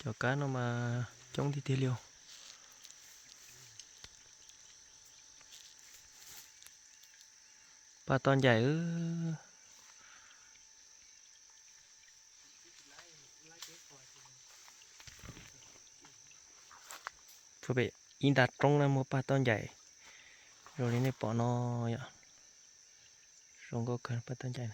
Cov kab no mas coob tiag tiag li os. Paj toj ncaim. Pem ib nta roob na muaj paj toj ncaim zoo li nej pom no yom. Zoo nkauj kawg paj toj ncaim.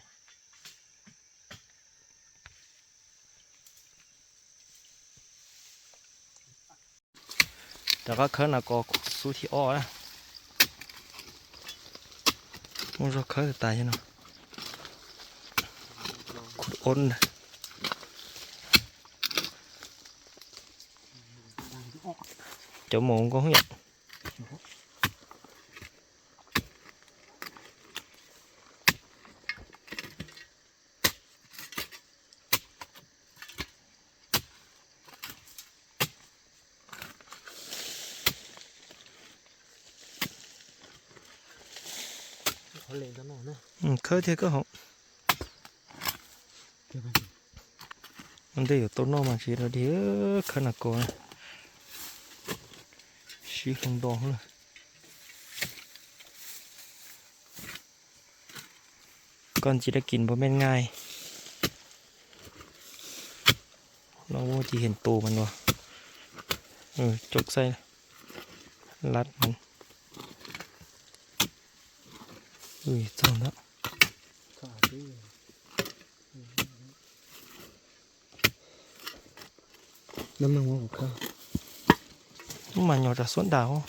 Rov qab khawb nas kos xub thib ob na. Muaj zog khawb tas yog no. Khub ob na. Cov mus nkoos yom. Khawb thiab koj hauv. Ua ntej yuav tau noj mas tsis los dig khawb nas kos. Sib hloov do lawm. Con chỉ đã kín vào bên ngoài. Nó vô chỉ hiện tù mà nó. Ừ, chụp xoay. Lật. Ui, txog ntawd. Ub mas nyob rau suab nram.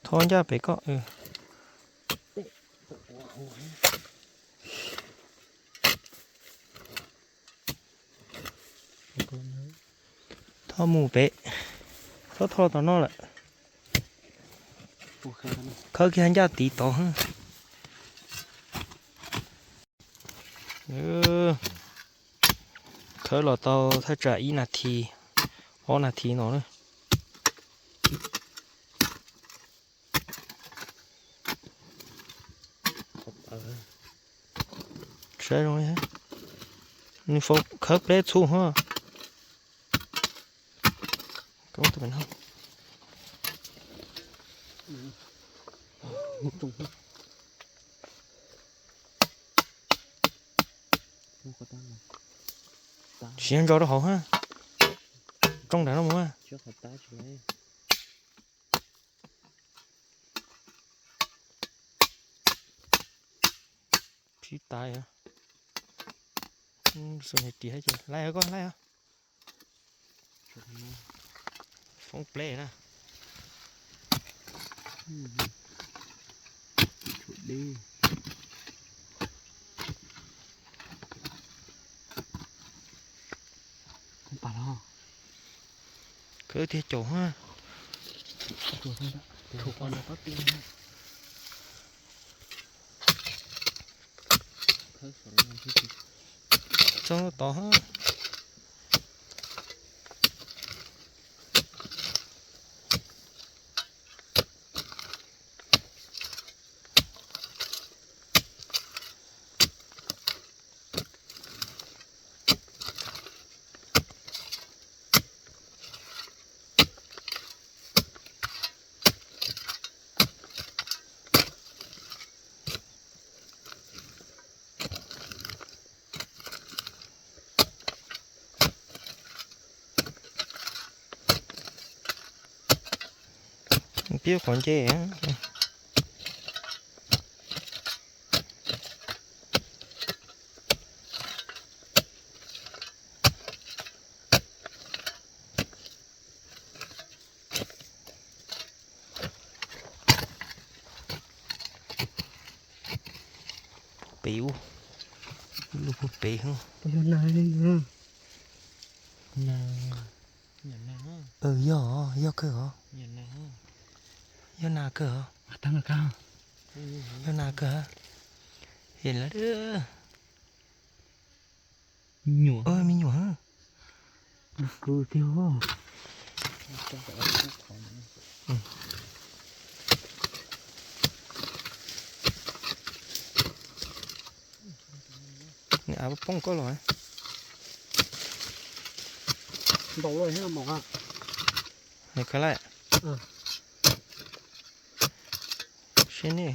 Thov ncaj pem koj. Thov mus pem, thov thov tom no lawm. Khawb kiag ncaj tid tod. Khawb los tau thaj tsam ib nas this, ob nas this no na. Saib zoo li, nws faus khawb pleb txhua hos. Tsis ntso rau hauv hab. Rooj nram no mus. Sib tais. Xus niag ris hab ces laij os koj laij os. Foob pleb na. Khawb tiag caum hab. Txog tod hab. Pib qhov nce. Pem ub, lub pug pem. Yog, yog kawg os. Yog nas kawg os. Yog nas kawg. Him lawm. Me nyuam. Me nyuam. Av poob koj los. Ntaus los thiab mos. Nws khawb lawm. Siab nej,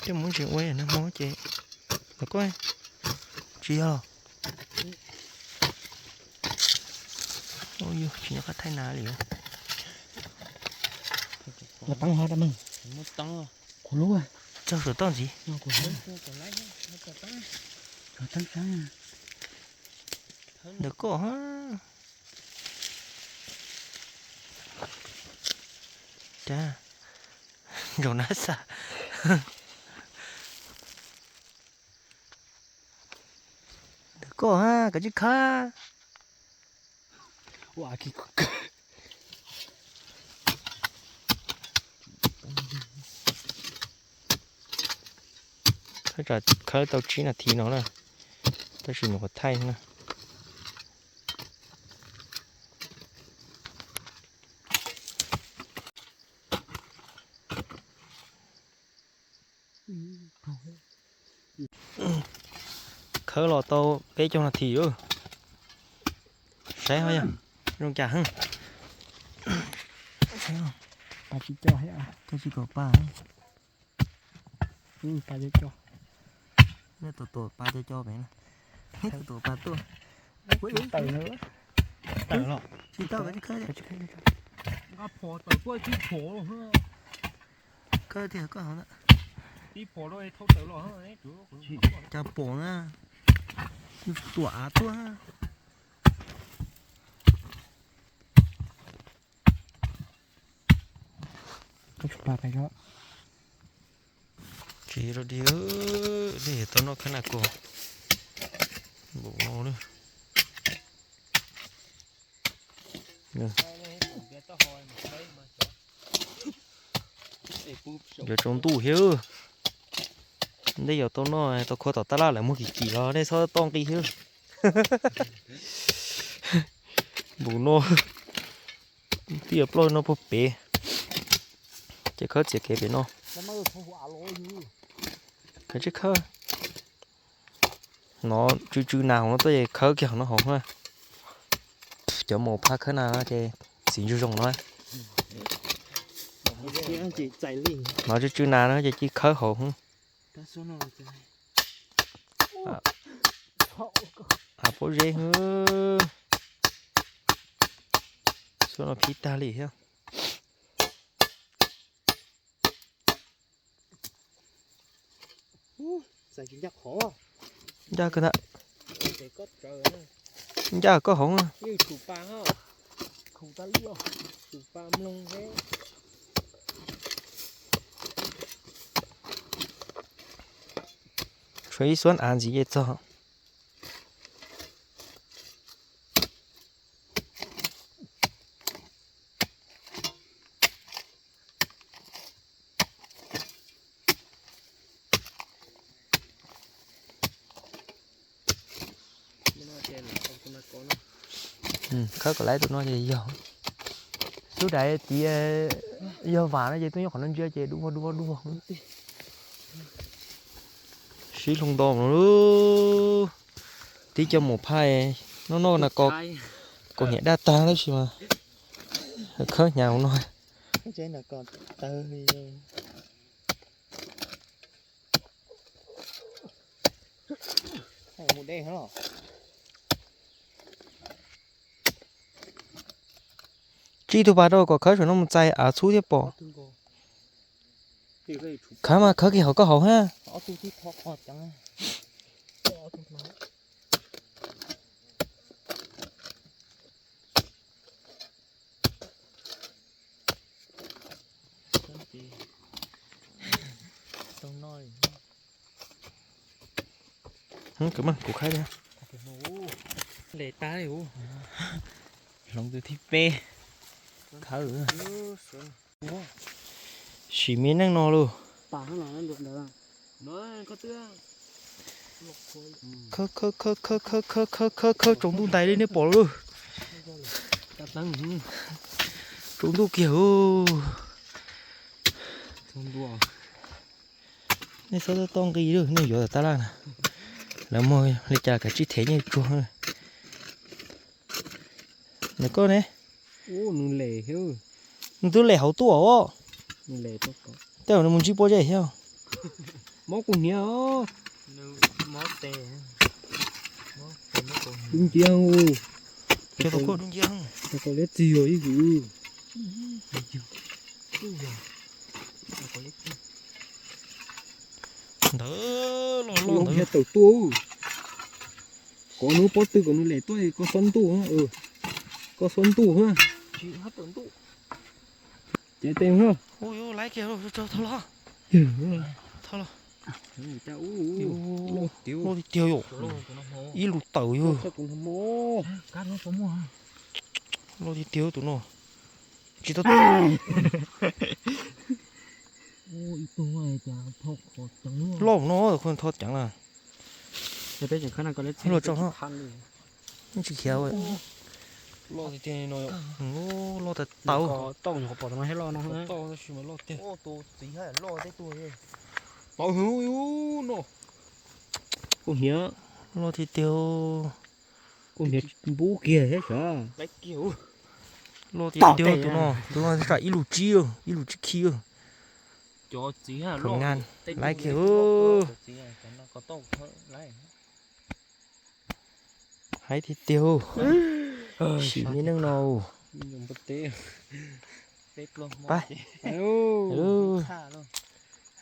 tej muab ntsis ua nag hmo ces, los koj, tsis yog los. Yus tsis nyob qab thaij nas li. Los teeb hov da mog. Kuv lub, tsaug saum toj ntxiv. Ntawm koj ha. Cas ntsoo nab xa. Ntawm koj ha, koj tsis khawb. Khawb tau tsib nas this no na, tab sis nws qhuav thaij na. Khawb los tau peb caug nas this lawm. Saib ho yog zoo cas heev. Tsis tuam pa, tuam pa co co pem na. Tuam pa tuaj. Tsis tau, tsis khawb. Kawg tiag koj hov na. Cas pom na. Tuam av tuaj. Tsis rau dig, nej yuav tau noj khawb nas kos npaum no na. Yuav tsaus ntuj thiab. Ntej yuav tau noj, tau khuab tom tab laj lawv muag kim kim los nej txhob toj nqi thiab. Npaum no, twb yuav ploj no puag pem. Ces khawb txiav kev pem no. Khawb tsis khawb. No tsw tsw nas hauv no tuaj ces khawb kiag hauv no hauv na. Cov mus phab khawb nas ces txiv ntsuag zoo no. No tsw tsw nas no ces cia khawb hauv. Av pob zeb, xuab no khib tag li thiab. Ncaj kawg ntag. Ncaj koj hauv. Tshuav ib xuab av ntxiv ces txog. Khawb kom laib tus no ces yog xub dais tid, yog vam no ces tuaj nyob qhov no ntsia ces dub vog dub vog dub vog. Sib hloov nto no. Tib co mus phaj noj noj na, kaus hniav daj tag tab sis mas khawb hnyav hauv no. Tsib tug pas rau kom khawb saum no mus txais av txhub thiab pom. Khawb mas khawb kiag hauv koj hauv ha. Kuv khawb li. Hloov tus thib peb. Khawb. Sim me neej no lauj. Khawb khawb khawb khawb khawb khawb khawb khawb khawb tsaus ntuj ntais li nej pom lauj. Tsaus ntuj kiag. Nej txhob toj nqi lauj, nej yuav tab laj na. Lawv muag li cas kav tsij thev nyiaj tsuag. Nws koj ne? Nws twb lem hauv tuaj os. Tej zaum nws mus ntsib pob zeb thiab. Mob kuv hniav os. Dub nciab. Dub nciab. Koj liab txig os ib hwm. Ntawd los los ntawd. Hniav tawm tuaj. Koj nws pob tw kom nws lem tuaj koj xob ntuj. Koj xob ntuj. Ces tes. Ui, laib kiag, thov los. Thov los. Loj tiag tiag yom. Ib lus tawm yog. Loj tiag tiag tus no. Tsis tau. Loj no, thov ceev na. Loj tso. Tsis khiav. Loj tiag tiag no. Loj tas tau. Kuv hniav. Loj tiag tiag. Kuv hniav npub kiag thiab sav. Loj tiag tiag tus no, tus no tsam ib lus tsib, ib lus tsib khi. Cov txiv ha, loj tiag tiag. Hais tiag tiag. Sim me neej no. Pab.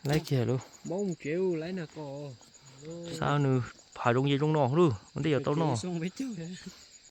Laib kiag lauj. Xav nws phav zoo ces zoo no lauj, ua ntej yuav tau noj.